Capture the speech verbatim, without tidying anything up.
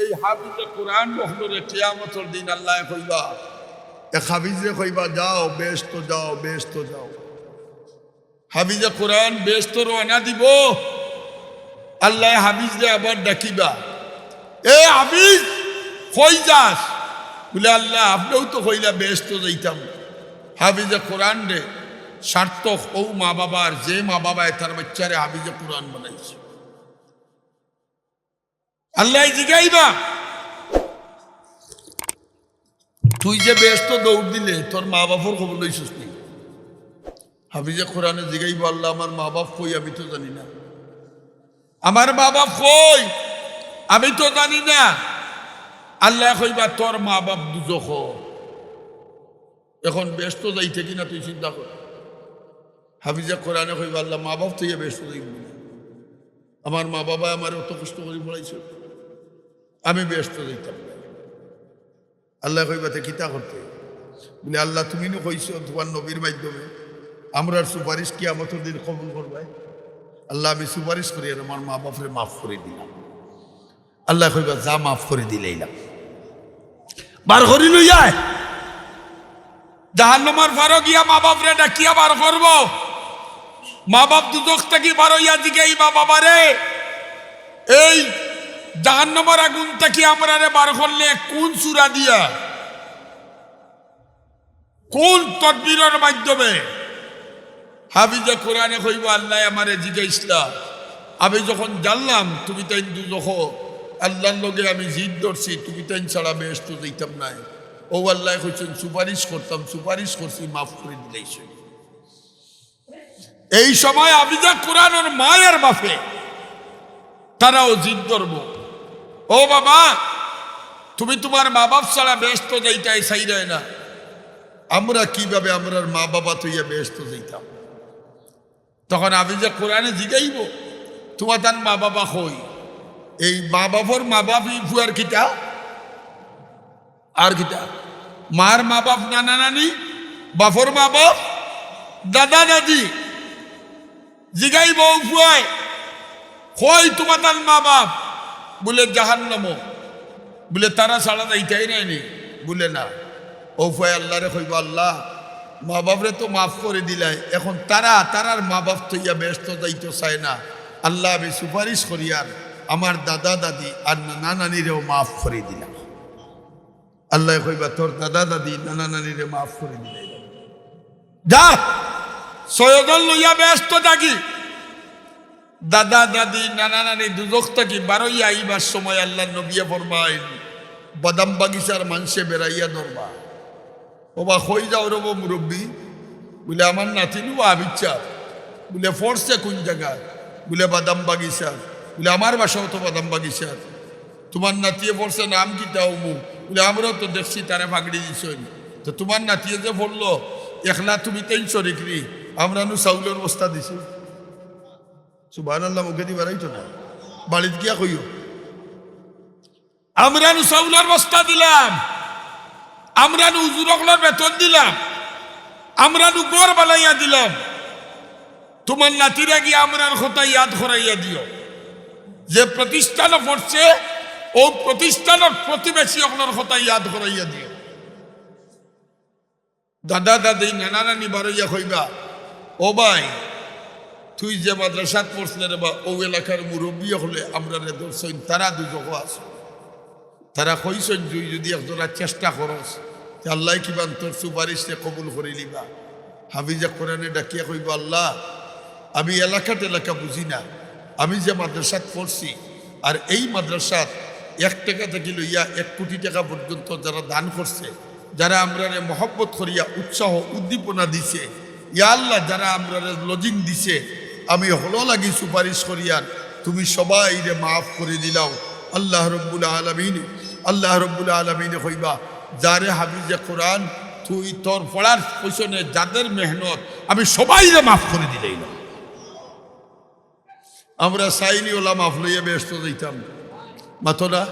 এই হাফিজে কোরআন অকলরে কিয়ামতর দিন আল্লায় কইবা, এক হাফিজরে কইবা, "যাও, বেহেস্তো যাও, বেহেস্তো যাও।" হাফিজে কোরআন বেহেস্তো রওয়ানা দিবো, আল্লায় হাফিজরে আবার ডাকিবা, "এ হাফিজ, কই যাস?" বুলে, "আল্লাহ, আপনেউ তো কইলা বেহেস্তো যাইতাম।" হাফিজে কোরআনরে সার্থক অউ মা-বাবার, যে মা-বাবায় তার বাইচ্চারে হাফিজে কোরআন বানাইছে। আল্লায় জিগাইবা, "তুই যে বেহেস্তো দৌড় দিলে, তোর মা-বাফর খবর লইছস নি?" হাফিজে কোরআনে জিগাইবা, "আল্লাহ, আমার মা-বাফ কই? আমি তো জানি না। আমার মা-বাফ কই? আমি তো জানি না।" আল্লায় কইবা, "তোর মা-বাফ দুজখো।" এখন বেহেস্তো যাইতে কিনা তুই চিন্তা কর। হাফিজে কোরআনে কইবা, "আল্লাহ, মা-বাফ থইয়া বেহেস্তো যাইমু না। আমার মা-বাবায় আমারে অত কষ্ট করি পড়াইছে, আমি বেহেস্তো যাইতাম না।" আল্লায় কইবা, "তে কিতা করতে?" বুলে, "আল্লাহ, তুমি নু কইছো তুমার নবীর মাধ্যমে, আমরার সুপারিশ কিয়ামতর দিন কবুল করবায়। আল্লাহ, আমি সুপারিশ করিয়ার আমার মা-বাফরে মাফ করি দিলাম।" আল্লায় কইবা, "যা, মাফ করি দিলাইলাম।" বার করি লইয়া আয়। জাহান্নামর পারো গিয়া মা-বাফরে ডাকিয়া বার করবো। মা-বাফ দুজখ থাকি বারইয়া জিগাইবা, "বাবারে, এই জাহান্নামর আগুন থাকি আমরারে বার করলে কুন সূরা দিয়া, কুন তদবিরর মাধ্যমে?" হাফিজে কোরআনে কইবা, "আল্লায় আমারে জিগাইছলা, আমি যখন জানলাম তুমি তাইন দুজখো, আল্লাহর লগে আমি জিদ ধরছি, তুমি তাইন ছাড়া বেহেস্তো যাইতাম নায়। অউ আল্লায় কইছইন সুপারিশ করতাম, সুপারিশ করছি, মাফ করি দিলাইছইন।" এই সময় হাফিজে কোরআনর মায় আর বাফে তারাও জিদ ধরবো, "ও বাবা, তুমি তুমার মা-বাফ ছাড়া বেহেস্তো যাইতায় চাইরায় না, আমরা কিভাবে আমরার মা-বাবা থইয়া বেহেস্তো যাইতাম?" তখন হাফিজে কোরআনে জিগাইবো, "তুমার তান মা-বাবা কই?" এই মা-বাফর মা-বাফ ই ফুয়ার কিতা? আর কিতা? মার মা-বাফ নানা নানি, বাফর মা-বাফ দাদা দাদি। জিগাইবো, "ও ফুয়ায়, কই তুমার তান মা-বাফ?" বুলে, "জাহান্নামো।" বুলে, "তারা ছাড়া যাইতায় নায় নি?" বুলে, "না।" অউ ফুয়ায় আল্লারে কইবো, "আল্লাহ, মা-বাফরে তো মাফ করি দিলায়, এখন তারা, তারার মা-বাফ থইয়া বেহেস্তো যাইতো চায় না। আল্লাহ, আমি সুপারিশ করিয়ার আমার দাদা দাদি আর নানা নানিরেও মাফ করি দিলাম।" আল্লায় কইবা, "তোর দাদা দাদি, নানা নানিরে মাফ করি দিলাইলাম। যা, ছয়জন লইয়া বেহেস্তো থাকি।" দাদা দাদি, নানা নানি দুজখ থাকি বারইয়া আইবার সময় আল্লাহর নবীয়ে ফরমাইন, বাদাম বাগিচার মানষে বেড়াইয়া ধরবা। "ও বা, কই যাও রে বা মুরব্বি?" বুলে, "আমার নাতিনু আবিচ্ছা।" বুলে, "পড়ছে কুন জাগাত?" বুলে, "বাদাম বাগিচাত।" বুলে, "আমার বাসাও তো বাদাম বাগিচাত।" "তুমার নাতিয়ে পড়ছে, নাম কিতা?" "অমুক।" বুলে, "আমরাও তো দেখছি তারে পাগড়ি দিছইন। তো তুমার নাতিয়ে যে পড়লো, একলা তুমি তাইন শরিক নি, আমরা নু চাউলর বস্তা দিছি।" সুবহানাল্লাহ, মুখেদি বারাইতো না, বাড়িত গিয়া কইও। আমরা নু চাউলর বস্তা দিলাম, আমরা নু হুজুর অকলর বেতন দিলাম, আমরা নু ঘর বানাইয়া দিলাম। তুমার নাতিরা গিয়া আমরার কথা ইয়াদ করাইয়া দিও। যে প্রতিষ্ঠানো পড়ছে, অউ প্রতিষ্ঠানর প্রতিবেশী অকলর কথা ইয়াদ করাইয়া দিও। দাদা দাদি, নানা নানি বারইয়া কইবা, "ও ভাই, তুই যে মাদ্রাসাত পড়ছলে রে বা, অউ এলাকার মুরব্বি অকলে আমরারে ধরছইন, তারা দুজখো আছে। তারা কইছইন, তুই যুদি একজরা চেষ্টা করস, তে আল্লায় কিবান তোর সুপারিশরে কবুল করিলিবা।" হাফিজে কোরআনে ডাকিয়া কইবো, "আল্লাহ, আমি এলাকা টেলাকা বুঝি না, আমি যে মাদ্রাসাত পড়ছি, আর এই মাদ্রাসাত এক টেকা থাকি লইয়া এক কোটি টেকা পর্যন্ত যারা দান করছে, যারা আমরারে মহব্বত করিয়া উৎসাহ উদ্দীপনা দিছে, ইয়া আল্লাহ, যারা আমরারে লজিং দিছে, আমি হকলর লাগি সুপারিশ করিয়ার, তুমি সবাইরে মাফ করি দিলাও।" আল্লাহ রব্বুল আলামিন, আল্লাহ রব্বুল আলামিনে কইবা, "যারে হাফিজে কোরআন, তুই তোর পড়ার পিছনে যাদের মেহনত, আমি সবাইরে মাফ করি দিলাইলাম।" আমরা চাইনি অলা মাফ লইয়া বেহেস্তো যাইতাম, মাতো না?